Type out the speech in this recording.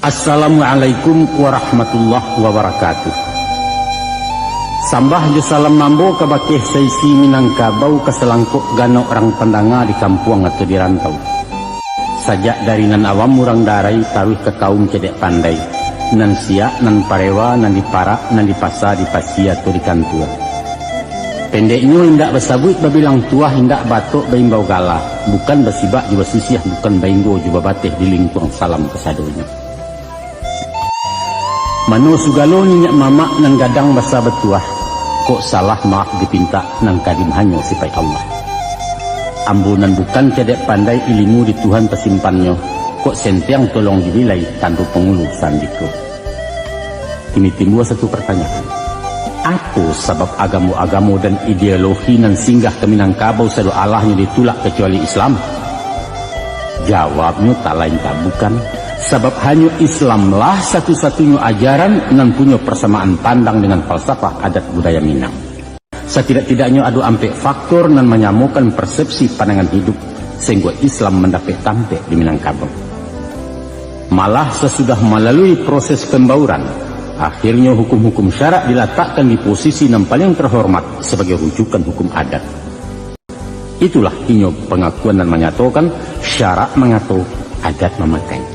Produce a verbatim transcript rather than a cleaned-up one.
Assalamualaikum warahmatullahi wabarakatuh. Sambah jo salam mambo kabakeh saisi Minangkabau, ka salangkok ganok rang pandanga di kampuang atau di rantau. Sajak dari nan awam urang darai taruih ka kaum cadiak pandai, nan siak, nan parewa, nan di parak, nan di pasa, di pasia atau di kantua. Pendeknyo, indak basabuik babilang tuah, indak batok baimbau gala, bukan basibak jo basisiah, bukan bainggo jo babateh, di lingkuang salam kasadonyo. Mano sugalo niniak mamak nan gadang basa batuah, kok salah maaf dipintak, nan karim hanyo sipaik Allah. Ambo nan bukan cadiak pandai, ilimu di Tuhan tasimpannyo, kok sentiang tolong dibilai, tando pangulu sandiko. Kini timbua satu partanyaan. Apo sabab agamo-agamo dan ideologi nan singgah ka Minangkabau sado alahnyo ditulak kacuali Islam? Jawabnyo tak lain tak bukan, sabab hanyo Islamlah satu-satunyo ajaran nan punyo parsamaan pandang dengan falsafah adat budaya Minang. Satidak-tidaknyo ado ampek faktor nan manyamokan persepsi pandangan hidup, sahinggo Islam mandapek tampek di Minangkabau. Malah sasudah malalui proses pambauran, akhirnyo hukum-hukum syarak dilatakkan di posisi nan paling terhormat sabagai rujukan hukum adat. Itulah inyo pangakuan nan manyatokan, syarak mangato, adat mamakai.